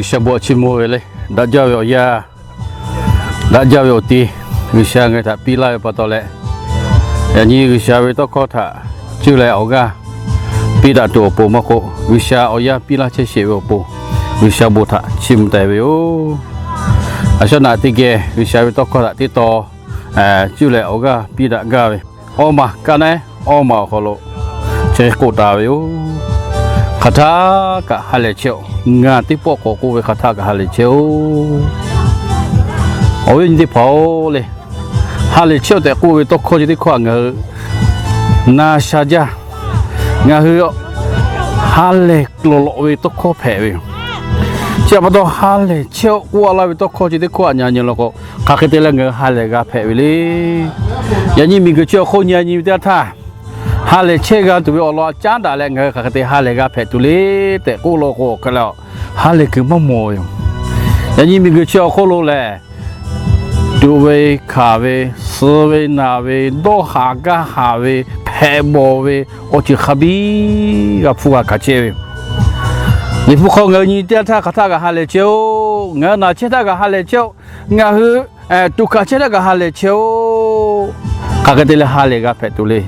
G'uiˬsha bon htaꞈ chiˇ mvuh ve le. Daꞈ jaˇ ve awˬ yaˇ, daꞈ jaˇ ve awˬ ti, G'uiˬsha ngaˬ hui htaꞈ piˇ laˇ ve pa taw leh, yaꞈ nyi G'uiˬsha ve tawˇ hkawˇ htaꞈ cuˇ leh awˬ g'aˇ piˇ daꞈ tuˬ awˬ pon maˇ k'oˆ, G'uiˬsha awˬ yanˇ piˇ laˇ chehˇ sheˍ ve awˬ pon, G'uiˬsha bon htaꞈ chiˇ mvuh taˍ ve yoˬ. Aˬ shaˉ naꞈ teˇ geh G'uiˬsha ve tawˇ hkawˇ htaꞈ teˇ taw cuˇ leh awˬ g'aˇ piˇ daꞈ gaˇ ve, awˇ maˬ kaˇ naˉ, awˇ maˬ awˬ hk'aw lo chi hk'e k'oˆ taˍ ve yoˬ. Hk'aˬ htaˇ kaꞈ ha lehˬ chehˇ-oˆ. Ngaˬ teˇ pawˆ k'awꞈ k'oˆ ve, hk'aˬ htaˇ kaꞈ ha lehˬ chehˇ-oˆ. Awˬ viˉ awˬ nyi teˇ hpaˍ-oˬ le, ha lehˬ chehˇ-oˆ tehꞈ k'oˆ ve tawˇ hkawˇ chi teˇ hkawˇ htaꞈ ngaˬ hui na sha jaˇ. Ngaˬ hui ha lehˬ lawˬ lawꞈ ve tawˇ hkawˇ hpehꞈ ve yoˬ. Chi htaꞈ pa taw, ha lehˬ chehˇ-oˆ k'oˆ laˇ ve tawˇ hkawˇ chi teˇ hkawˇ htaꞈ nyi nyi law k'o, hk'aˬ hk'e te leh ngaˬ hui ha lehˬ g'a hpehꞈ ve le. Yaꞈ nyi miˬguiˬ chi awˬ hk'oˆ nyi nyi ve teˇ yanˇ htaˇ, ha lehˬ chehˇ g'a tuˬ ve awˬ lawn caˉ daꞈ leh ngaˬ hui hk'aˬ hk'e te ha lehˬ g'a hpehꞈ tuˬ le tehꞈ k'oˆ law k'o, hk'e le, ha lehˬ kuiˬ maˇ mawˬ ve yoˬ. Yaꞈ nyi miˬguiˬ chi awˬ hk'oˆ lo lehˬ, tuꞈ ve, hkanˍ ve, suh ve, naˬ ve, dawˇ haˍ gaˇ haˍ ve, hpehꞈ bawˬ ve, awˬ ceuˬ hk'a biˇ g'a hpuˇ g'a hkanˍ chehˇ ve yoˬ. Liꞈ hpu hk'aw ngaˬ hui nyi teˇ yanˇ htaˇ, hk'aˬ htaˇ kaꞈ ha lehˬ chehˇ-oˆ. Ngaˬ hui naˬ chehˇ htaˇ kaꞈ ha lehˬ chehˇ-oˆ. Ngaˬ hui tuꞈ hkanˍ chehˇ htaˇ kaꞈ ha lehˬ chehˇ-oˆ. Hk'aˬ hk'e te leh ha lehˬ g'a hpehꞈ tuˬ le.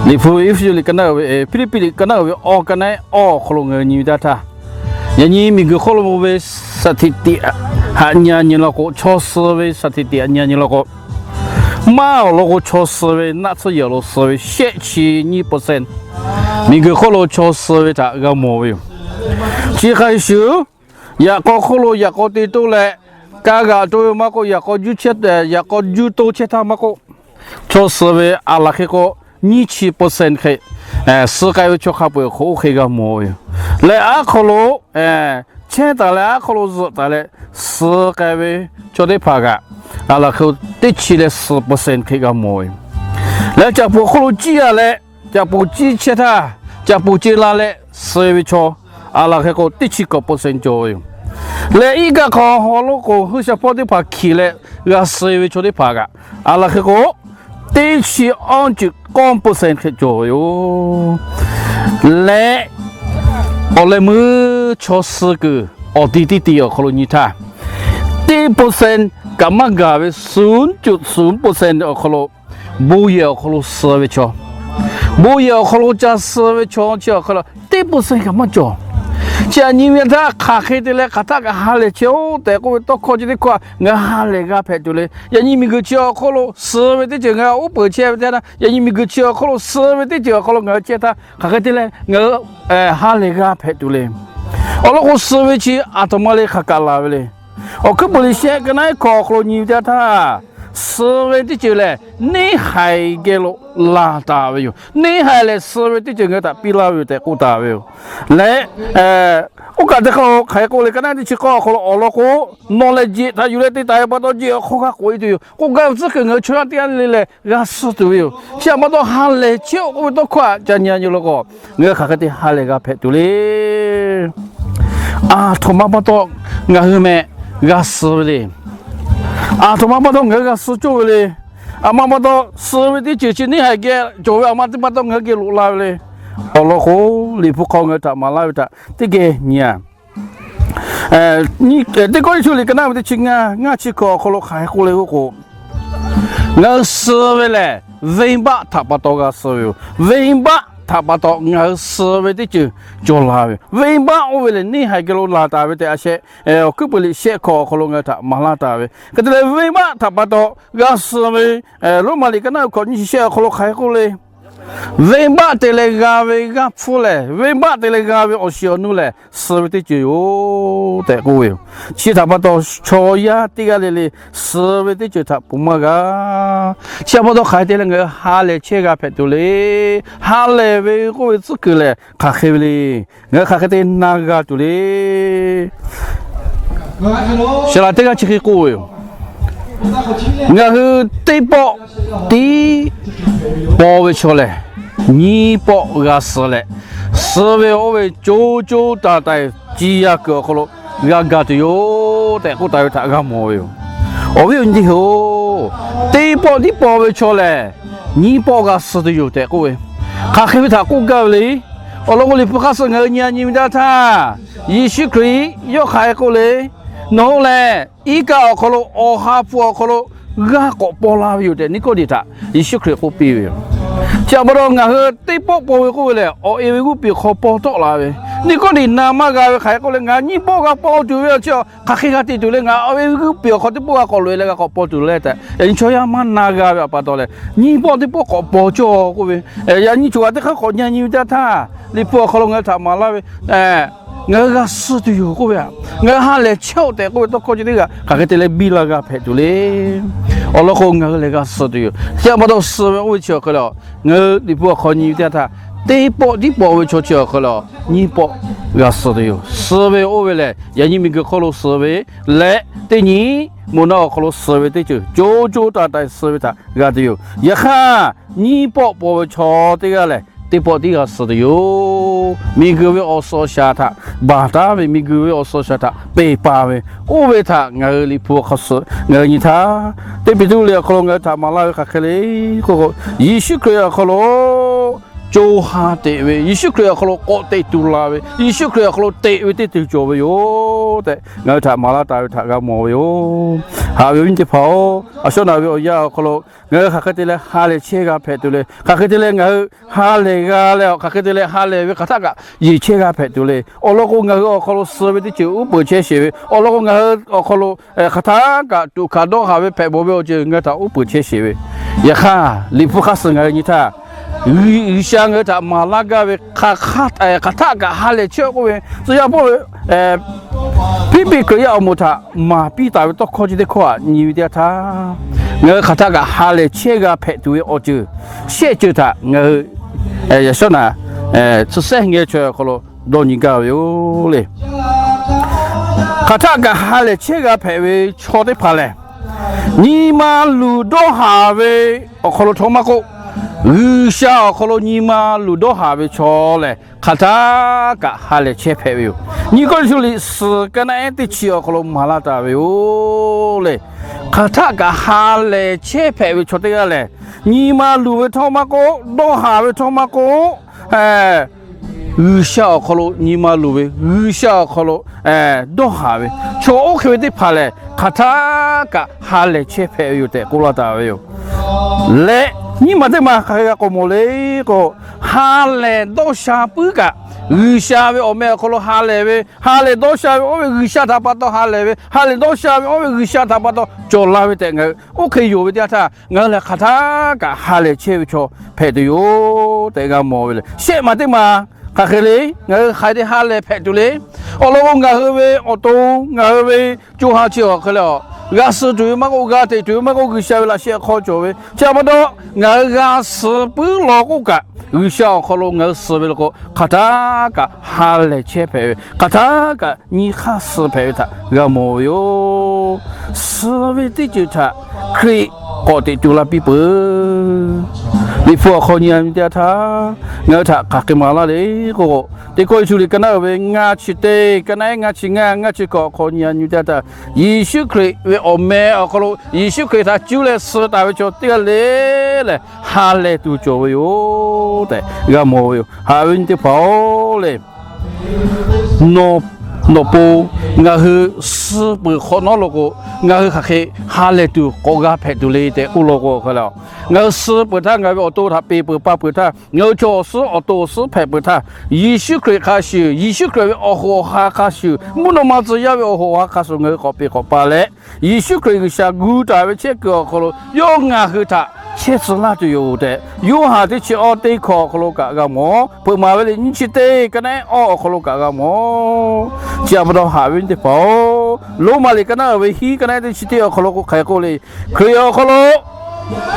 Liꞈ hpu Eˇfeˇsuꞈ liꞈ ka naˉ uiˍ ve, Hpiˇliˇpiˆ liꞈ ka naˉ uiˍ ve awˬ ka naˉ awˬ hk'aw lo ngaˬ hui nyi ve teˇ yanˇ htaˇ, yaꞈ nyi miˬguiˬ hk'oˆ lo ve สถิติ htaꞈ nyi nyi law k'o, chaw suh ve สถิติ htaꞈ nyi nyi law k'o, maˇ awˬ lawn k'o chaw suh ve naˆ tsuhˇ yehˬ awˬ lawn suh ve shehˆ chi nyiˇ percent, miˬguiˬ hk'oˆ lo chaw suh ve htaꞈ g'a mawˬ ve yoˬ. Chi hk'a shuˍ shuˍ, yaꞈ k'aw hk'oˆ lo yaꞈ k'aw te toˇ leh, ka g'aꞈ to ve maˇ k'oˆ, yaꞈ k'aw juˇ chehˇ, yaꞈ k'aw juˇ toˇ chehˇ htaˇ maˇ k'oˆ, chaw suh ve aˬ laˬ hk'e k'o, nyiˇ chi percent hk'e suh k'ai ve chaw hk'a peu-eˬ awˬ hk'aw oˇ hk'e g'a mawˬ ve yoˬ. Leh aˉ hk'aw lo chehˇ taˍ leh aˉ hk'aw lo zuhꞈ taˍ leh suh k'ai ve chaw teˇ hpaˍ kaꞈ, aˬ laˬ hk'e teˇ chi leh suhˍ percent hk'e g'a mawˬ ve yoˬ. Leh caꞈ poˍ hk'oˆ lo ciˇ a leh, caꞈ poˍ ciˇ chehˇ htaˇ, caꞈ poˍ ce la leh suh ve chaw, aˬ laˬ hk'e k'o teˇ chi kawˬ percent cawˬ ve yoˬ. Leh iˉ kaˆ hk'aw haw lonˉ k'o, hui sha hpawˇ teˇ hpaˍ hkiˬ leh g'a suh ve chaw teˇ hpaˍ kaꞈ, aˬ laˬ hk'e k'o teˇ chi awˇ ceuˬ k'awˇ percent hk'e cawˬ ve yoˬ. Leh awˬ leh meuˇ chaw suh kuiˬ awˬ ti teˇ ti awˬ hk'aw lo nyi htaˇ, teˇ percent kaꞈ maˇ gaˬ ve, suhˍ cuꞈ suhˍ percent awˬ hk'aw lo bon yehˬ awˬ hk'aw lo suh ve chaw, bon yehˬ awˬ hk'aw lo ca suh ve chaw chi awˬ hk'aw lo teˇ percent kaꞈ maˇ cawˬ. Chi htaꞈ nyi ve htaˇ, hk'aˬ hk'e te leh hk'aˬ htaˇ kaꞈ ha lehˬ chehˇ-oˆ tehꞈ k'oˆ ve tawˇ hkawˇ chi teˇ hkawˇ htaꞈ ngaˬ hui ha lehˬ g'a hpehꞈ tuˬ le. Yaꞈ nyi miˬguiˬ chi awˬ hk'oˆ lo suh ve teˇ ceuˬ ngaˬ hui uˉ peunˍ chehˇ ve teˇ yanˇ, yaꞈ nyi miˬguiˬ chi awˬ hk'oˆ lo suh ve teˇ ceuˬ awˬ hk'aw lo ngaˬ hui chehˇ htaˇ, hk'aˬ hk'e te leh ngaˬ hui ha lehˬ g'a hpehꞈ tuˬ le. Awˬ lawn k'o, suh ve chi aˬ htoꞈ ma le hk'aˬ kaꞈ la ve le. Awˬ hkuiˉ puiˍ liꞈ shehˆ ka naˉ hkawꞈ awˬ hk'aw lo nyi ve teˇ yanˇ htaˇ, suh ve teˇ ceuˬ lehˬ neˇ haiˬ geh lo laˬ taˍ ve yoˬ. Neˇ haiˬ lehˬ suh ve teˇ ceuˬ ngaˬ hui htaꞈ piˇ laˇ ve yoˬ tehꞈ k'oˆ taˍ ve yoˬ. Leh oˇ kaꞈ teˇ hk'aˇ hk'aˬ hk'e k'oˆ le, ka naˉ teˇ chi k'awˇ awˬ hk'aw lo awˬ lawn k'o, nawˬ lehˬ jeꞈ htaꞈ yuˬ leh te taˍ ve pa taw jeꞈ awˬ hk'aw g'a k'oꞈ e tuˬ yoˬ. K'oˆ gaˇ ve tcuhˉ kuiˬ ngaˬ hui chaw yaˇ teˇ g'aˇ le le lehˬ g'a suh tuˬ ve yoˬ. Chi htaꞈ pa taw ha lehˬ chehˇ-oˆ k'oˆ ve tawˇ hkawˇ htaꞈ ca nyi nyi law k'o, ngaˬ hui hk'aˬ hk'e te ha lehˬ g'a hpehꞈ tuˬ le. Aˬ htoꞈ ma pa taw ngaˬ hui meh g'a suh ve le. Aˬ htoꞈ ma pa taw ngaˬ hui g'a suh cawˇ ve le. Aˬ ma pa taw suh ve teˇ ceuˬ chi neˇ haiˬ geh cawˬ ve, aˬ ma teˇ pa taw ngaˬ hui geh loꞈ la ve le. Awˬ lawn k'o, Liꞈ hpu hk'aw ngaˬ hui htaꞈ maˍ laˇ ve htaꞈ teˇ geh nyi-a. Teˇ Kawˇrenˍhtuˆ liꞈ ka naˉ ve teˇ chi ngaˇ, ngaˇ chi hkawꞈ awˬ hk'aw lo hk'aˬ hk'e k'oˆ le k'oˆ k'o, ngaˬ hui suh ve lehˬ, venˇbaˆ htaꞈ pa taw g'a suh ve yoˬ. Venˇbaˆ htaꞈ pa taw ngaˬ hui suh ve teˇ ceuˬ cawˬ la ve yoˬ. Venˇbaˆ oˇ ve lehˬ neˇ haiˬ geh lo laˬ taˍ ve tehꞈ a sheh, Awˬ hkuiˉ puiˍ liꞈ shehˆ hkawꞈ awˬ hk'aw lo ngaˬ hui htaꞈ maˍ laˇ taˍ ve. Hk'e te leh venˇbaˆ htaꞈ pa taw g'a suh ve, Roˉmaꞈ liꞈ ka naˉ ve hkawꞈ nyiˇ chi shehˆ awˬ hk'aw lo hk'aˬ hk'e k'oˆ le. Venˇbaˆ te leh g'a ve g'aˇ hpfuhˇ lehˬ, venˇbaˆ te leh g'a ve awˬ shiˍ awˬ nu lehˬ, suh ve teˇ ceuˬ yoˬ tehꞈ k'oˆ ve yoˬ. Chi htaꞈ pa taw chaw yaˇ teˇ g'aˇ le le suh ve teˇ ceuˬ htaꞈ ponˬ maˇ g'a. Chi htaꞈ pa taw hk'aˬ hk'e te leh ngaˬ hui ha lehˬ chehˇ g'a hpehꞈ tuˬ le. Ha lehˬ ve k'oˆ ve tcuhˉ kuiˬ lehˬ hk'aˬ hk'e ve le. Ngaˬ hui hk'aˬ hk'e te na g'a tuˬ le. Saˍ laꞈ teˇ g'aˇ chi hk'e k'oˆ ve yoˬ. Ngaˬ hui teˇ pawˆ tiˉ paw ve chaw lehˬ, nyiˇ pawˆ g'a suh leh, suh ve oˇ ve co co taiˍ taiˍ ciˇ yanˇ kuiˬ awˬ hk'aw lo g'a gaˬ tuˬ yoˬ tehꞈ k'oˆ taˍ ve htaꞈ g'a mawˬ ve yoˬ. Awˬ viˉ awˬ nyi teˇ hpaˍ-oˬ, teˇ pawˆ tiˉ paw ve chaw lehˬ, nyiˇ pawˆ g'a suh tuˬ yoˬ tehꞈ k'oˆ ve, hk'aˬ hk'e ve htaꞈ k'oˆ gaˇ ve le. Awˬ lawn k'o, Liꞈ hpu hk'aˇ suh ngaˬ hui nyi a nyi ve teˇ yanˇ htaˇ, Yeˍsuˆ Hkriꞈ yawˇ hk'aˬ hk'e k'oˆ le, nawˬ hui lehˬ iˉ kaˆ awˬ hk'aw lo, awˬ ha hpu awˬ hk'aw lo g'a k'awꞈ paw la ve yoˬ tehꞈ Niˆkawˇdeˍ htaꞈ Yeˍsuˆ Hkriꞈ k'oˆ piˇ ve yoˬ. Chi pa taw ngaˬ hui teˇ pawˆ paw ve k'oˆ ve lehˬ, awˬ e ve g'uˇ piˍ awˬ hk'aw paw tawˆ la ve, Niˆkawˇdeˍ naˍ maˇ g'a ve hk'aˬ hk'e k'oˆ le, ngaˬ nyiˇ pawˆ g'a paw tuˬ ve awˬ chi, hk'aˬ hk'e g'a te tuˬ le, ngaˬ awˬ e ve g'uˇ piˍ awˬ hk'aw teˇ pawˆ g'a k'awꞈ loꞈ e leh g'a k'awꞈ paw tuˬ le tehꞈ, yaꞈ nyi chaw yaˇ maˇ na g'a ve pa taw leh, nyiˇ pawˆ teˇ pawˆ k'awꞈ paw cawˇ k'oˆ ve, yaꞈ nyi chaw g'a teˇ hk'aˇ k'awꞈ nyi nyi ve teˇ htaˇ, Liꞈ hpu awˬ hk'aw lo ngaˬ hui htaꞈ maˍ laˇ ve ngaˬ hui g'a suh tuˬ yoˬ k'oˆ ve, ngaˬ hui ha lehˬ chehˇ-oˆ tehꞈ k'oˆ ve tawˇ hkawˇ chi teˇ g'aˇ hk'aˬ hk'e te leh biˇ la g'a hpehꞈ tuˬ le. Awˬ lawn k'o, ngaˬ hui lehˬ g'a suh tuˬ yoˬ. Chi pa taw suh ve oˇ ve chi awˬ hk'e le, ngaˬ hui Liꞈ hpu awˬ hk'aw nyi ve teˇ htaˇ, teˇ pawˆ tiˉ paw ve chaw chi awˬ hk'e le, nyiˇ pawˆ g'a suh tuˬ yoˬ. Suh ve oˇ ve lehˬ, yaꞈ nyi miˬguiˬ hk'oˆ lo suh ve leh, teˇ nyi moˍ naˆ awˬ hk'aw lo suh ve teˇ ceuˬ co co taiˍ taiˍ suh ve htaꞈ g'a tuˬ yoˬ. Yaꞈ hk'aˇ, nyiˇ pawˆ paw ve chaw teˇ g'aˇ lehˬ, teˇ pawˆ tiˉ g'a suh tuˬ yoˬ. Miˬguiˬ ve awˬ suhˍ awˬ shaˍ htaꞈ baˬ taˉ ve, miˬguiˬ ve awˬ suhˍ awˬ shaˍ htaꞈ peˬ paˍ ve, oˇ ve htaꞈ ngaˬ hui Liꞈ hpu awˬ hk'aw suh ngaˬ hui nyi htaˇ, teˇ Peˍtruˆ liꞈ awˬ hk'aw lo ngaˬ hui htaꞈ maˍ laˇ ve hk'aˬ hk'e le k'o, Yeˍsuˆ Hkriꞈ awˬ hk'aw lo co ha teꞈ ve, Yeˍsuˆ Hkriꞈ awˬ hk'aw lo k'awꞈ teꞈ tuˬ la ve, Yeˍsuˆ Hkriꞈ awˬ hk'aw lo teꞈ ve teˇ ceuˬ cawˬ ve yoˬ tehꞈ ngaˬ hui htaꞈ maˍ laˇ taˍ ve htaꞈ g'a mawˬ ve yoˬ. Haꞈ ve awˬ viˉ teˇ hpaˍ-oˬ, a shawˉ naˍ ve awˬ yanˇ awˬ hk'aw lo ngaˬ hui hk'aˬ hk'e te leh ha lehˬ chehˇ g'a hpehꞈ tuˬ le. Hk'aˬ hk'e te leh ngaˬ hui ha lehˬ g'a leh, hk'aˬ hk'e te leh ha lehˬ ve hk'aˬ htaˆ kaꞈ yeˬ chehˇ g'a hpehꞈ tuˬ le. Awˬ lawn k'o, ngaˬ hui awˬ hk'aw lo suh ve teˇ ceuˬ uˉ peunˍ chehˇ sheˍ ve, awˬ lawn k'o, ngaˬ hui awˬ hk'aw lo hk'aˬ htaˆ kaꞈ tuꞈ hkanˍ dawˇ haˍ ve hpehꞈ bawˬ ve awˬ ceuˬ ngaˬ hui htaꞈ uˉ peunˍ chehˇ sheˍ ve. Yaꞈ hk'aˇ, Liꞈ hpu hk'aˇ suh ngaˬ hui nyi htaˇ, G'uiˬsha ngaˬ hui htaꞈ maˍ laˇ gaˇ ve hk'aˬ htaˆ kaꞈ ha lehˬ chehˇ-oˆ k'oˆ ve, tcuh yaˇ pawˆ ve Hpiˇliˇpiˆ Hkriꞈ yaˇ awˬ moˍ htaꞈ maˍ piˇ taˍ ve tawˇ hkawˇ chi teˇ hkawˇ htaꞈ nyi ve teˇ yanˇ htaˇ, ngaˬ hui hk'aˬ htaˆ kaꞈ ha lehˬ chehˇ g'a hpehꞈ tuˬ ve awˬ ceuˬ shehˆ ceuˬ htaꞈ ngaˬ hui yaꞈ shawˉ naˍ tcuh sehˉ ngeh chaweh awˬ hk'aw lo dawˇ nyi gaˇ ve yoˬ le. Hk'aˬ htaˆ kaꞈ ha lehˬ chehˇ g'a hpehꞈ ve chaw teˇ hpaˍ lehˬ, nyi ma luˬ dawˇ haˍ ve awˬ hk'aw lo htawˇ maˇ k'oˆ, G'uiˬsha awˬ hk'aw lo nyi ma luˬ dawˇ haˍ ve chaw lehˬ, hk'aˬ htaˆ kaꞈ ha lehˬ chehˇ hpehꞈ ve yoˬ. Nyi Kawˇrenˍhtuˆ liꞈ suhˍ ka naˆ ehˉ teˇ chi awˬ hk'aw lo maˍ laˇ taˍ ve yoˬ le. Hk'aˬ htaˆ kaꞈ ha lehˬ chehˇ hpehꞈ ve chaw teˇ g'aˇ lehˬ, nyi ma luˬ ve htawˇ maˇ k'oˆ, dawˇ haˍ ve htawˇ maˇ k'oˆ, G'uiˬsha awˬ hk'aw lo nyi ma luˬ ve, G'uiˬsha awˬ hk'aw lo dawˇ haˍ ve chaw oˇ hk'e ve teˇ hpaˍ lehˬ, hk'aˬ htaˆ kaꞈ ha lehˬ chehˇ hpehꞈ ve yoˬ tehꞈ k'oˆ laˇ taˍ ve yoˬ. Leh nyiˇ maˬ teˇ maˬ hk'aˬ hk'e g'a k'awꞈ mawˬ le k'o, ha lehˬ dawˇ sha puiˉ kaꞈ, G'uiˬsha ve awˬ meh awˬ hk'aw lo ha lehˬ ve, ha lehˬ dawˇ sha ve oˇ ve G'uiˬsha htaꞈ pa taw ha lehˬ ve, ha lehˬ dawˇ sha ve oˇ ve G'uiˬsha htaꞈ pa taw cawˬ la ve tehꞈ ngaˬ hui oˇ hk'e yonˍ ve teˇ yanˇ htaˇ, ngaˬ hui lehˬ hk'aˬ htaˆ kaꞈ ha lehˬ chehˇ ve chaw hpehꞈ tuˬ yoˬ tehꞈ g'a mawˬ ve le. Shehˆ maˬ teˇ maˬ hk'aˬ hk'e le, ngaˬ hui hk'aˬ hk'e te ha lehˬ hpehꞈ tuˬ le. Awˬ lawn k'o, ngaˬ hui ve awˬ to, ngaˬ hui ve co ha chi awˬ hk'e le, g'a suh tuˬ ve maˇ k'oˆ, g'a teꞈ tuˬ ve maˇ k'oˆ, G'uiˬsha ve laꞈ sheh awˬ hk'aw cawˬ ve chi pa taw, ngaˬ hui g'a suh puiˉ law k'oˆ kaꞈ, G'uiˬsha awˬ hk'aw lo ngaˬ hui suh ve law k'o, hk'aˬ htaˆ kaꞈ ha lehˬ chehˇ hpehꞈ ve, hk'aˬ htaˆ kaꞈ nyi hk'aˇ suh hpehꞈ ve htaꞈ g'a mawˬ ve yoˬ. Suh ve teˇ ceuˬ htaꞈ Hkriꞈ k'awꞈ teꞈ tuˬ la piˇ peuˬ. Liꞈ hpu awˬ hk'aw nyi a nyi teˇ yanˇ htaˇ, ngaˬ hui htaꞈ hk'aˬ hk'e maˍ laˇ le k'o, teˇ kawˆ e tu liꞈ ka naˆ uiˍ ve ngaˇ chi teˇ, ka naˆ ehˉ ngaˇ chi ngaˇ, ngaˇ chi hkawꞈ awˬ hk'aw nyi a nyi teˇ yanˇ htaˇ, Yeˍsuˆ Hkriꞈ ve awˬ meh awˬ hk'aw lo Yeˍsuˆ Hkriꞈ htaꞈ cuˇ leh suh taˍ ve chaw teˇ g'aˇ le lehˬ, ha lehˬ tuˬ cawˬ ve yoˬ tehꞈ g'a mawˬ ve yoˬ. Haꞈ ve nyi teˇ hpaˍ-oˬ le, nawˬ, nawˬ po ngaˬ hui suh peuˬ hk'awꞈ nawˉ law k'o, ngaˬ hui hk'aˬ hk'e ha lehˬ tuˬ k'awꞈ g'a hpehꞈ tuˬ le tehꞈ k'oˆ law k'o, ngaˬ hui suh peuˬ htaˇ, ngaˬ hui ve awˬ to htaꞈ peˬ peuˬ pa peuˬ htaˇ, ngaˬ hui chaw awˬ suhˉ awˬ to awˬ suhˉ hpehꞈ peuˬ htaˇ, Yeˍsuˆ Hkriꞈ hk'a shuˍ, Yeˍsuˆ Hkriꞈ ve awˬ hoꞈ awˬ ha hk'a shuˍ, mvuhˇ naw ma tcuh yaˇ ve awˬ hoꞈ awˬ ha hk'a shuˍ ngaˬ hui k'awꞈ peˬ k'awꞈ pa leh, Yeˍsuˆ Hkriꞈ G'uiˬsha gu taˍ ve chehˇ kuiˬ awˬ hk'aw lo yawˇ ngaˬ hui htaꞈ chehˇ tcuh laˇ tuˬ yoˬ tehꞈ, Yoˇhanˬ teˇ chi awˇ teˇ hkawꞈ awˬ hk'aw lo kaꞈ g'a mawˬ. Peuˬ maˍ ve liꞈ nyiˇ chi teˇ ka naˆ ehˉ awˇ awˬ hk'aw lo kaꞈ g'a mawˬ. Chi pa taw haꞈ ve nyi teˇ hpaˍ-oˬ, Roˉmaꞈ liꞈ ka naˆ uiˍ ve hiˉ ka naˆ ehˉ teˇ chi teˇ awˬ hk'aw lo k'o hk'aˬ hk'e k'oˆ le, Hkriꞈ awˬ hk'aw lo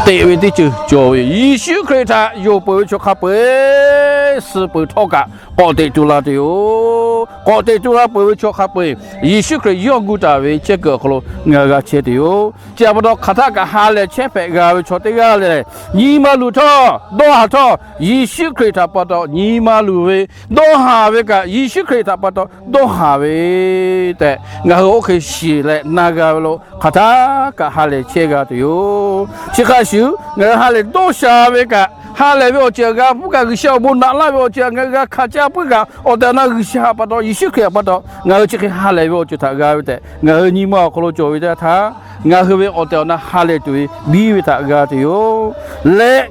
teꞈ ve teˇ ceuˬ cawˬ ve yoˬ. Yeˍsuˆ Hkriꞈ htaꞈ yonˍ peuˬ ve chaw hk'a peu-eˬ suh peuˬ htawˇ kaꞈ k'awꞈ teꞈ tuˬ la tuˬ yoˬ. K'awꞈ teꞈ tuˬ la peuˬ ve chaw hk'a peu-eˬ Yeˍsuˆ Hkriꞈ yawˇ gu taˍ ve chehˇ kuiˬ awˬ hk'aw lo ngaˬ hui g'a chehˇ tuˬ yoˬ. Chi pa taw hk'aˬ htaˆ kaꞈ ha lehˬ chehˇ hpehꞈ g'a ve chaw teˇ g'aˇ lehˬ, nyi ma luˬ htawˇ, dawˇ haˍ htawˇ, Yeˍsuˆ Hkriꞈ htaꞈ pa taw nyi ma luˬ ve, dawˇ haˍ ve kaꞈ Yeˍsuˆ Hkriꞈ htaꞈ pa taw dawˇ haˍ ve tehꞈ ngaˬ hui oˇ hk'e shiˍ leh na g'a ve lo, hk'aˬ htaˆ kaꞈ ha lehˬ chehˇ g'a tuˬ yoˬ. Chi hk'a shuˍ ngaˬ hui ha lehˬ dawˇ sha ve kaꞈ, ha lehˬ ve awˬ ceuˬ g'a puiˉ kaꞈ, G'uiˬsha awˬ bon naꞈ laˇ ve awˬ ceuˬ ngaˬ hui g'a hkanˍ caˇ puiˉ kaꞈ, awˬ tehˬ awˬ na G'uiˬsha htaꞈ pa taw, Yeˍsuˆ Hkriꞈ htaꞈ pa taw ngaˬ hui chi hk'e ha lehˬ ve awˬ ceuˬ htaꞈ g'a ve tehꞈ ngaˬ hui nyi ma awˬ hk'aw lo cawˬ ve teˇ htaˇ, ngaˬ hui ve awˬ tehˬ awˬ na ha lehˬ tuˬ ve biˇ ve htaꞈ g'a tuˬ yoˬ. Leh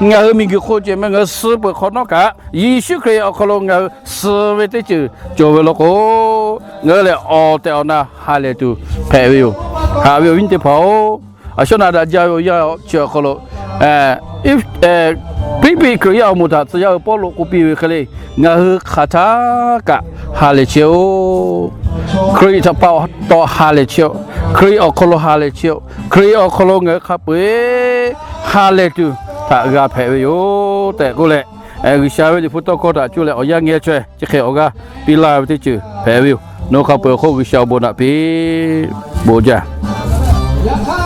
ngaˬ hui miˬguiˬ hk'oˆ ceh meh ngaˬ hui suh peuˬ hk'awꞈ nawˉ kaꞈ, Yeˍsuˆ Hkriꞈ awˬ hk'aw lo ngaˬ hui suh ve teˇ ceuˬ cawˬ ve law k'o, ngaˬ hui lehˬ awˬ tehˬ awˬ na ha lehˬ tuˬ hpehꞈ ve yoˬ. Haꞈ ve awˬ viˉ teˇ hpaˍ-oˬ, a shawˉ naꞈ daꞈ jaˇ ve awˬ yanˇ chi awˬ hk'aw lo, Hpiˇliˇpiˆ Hkriꞈ yaˇ awˬ moˍ htaꞈ tcuh yaˇ hui Pawˇluꞈ k'oˆ piˇ ve hk'e le, ngaˬ hui hk'aˬ htaˇ kaꞈ ha lehˬ chehˇ-oˆ. Hkriꞈ htaꞈ pa taw ha lehˬ chehˇ-oˆ. Hkriꞈ awˬ hk'aw lo ha lehˬ chehˇ-oˆ. Hkriꞈ awˬ hk'aw lo ngaˬ hui hk'a peu-eˬ ha lehˬ tuˬ htaꞈ g'a hpehꞈ ve yoˬ tehꞈ k'oˆ leh, G'uiˬsha ve liꞈ hpu tawˇ hkawˇ htaꞈ cuˇ leh awˬ yanˇ ngeh chaweh chi hk'e awˬ g'aˇ piˇ laˇ ve teˇ ceuˬ hpehꞈ ve yoˬ. Nawˬ hui hk'a peu-eˬ awˬ hk'oˆ G'uiˬsha awˬ bon naꞈ piˇ. Bon jaˇ.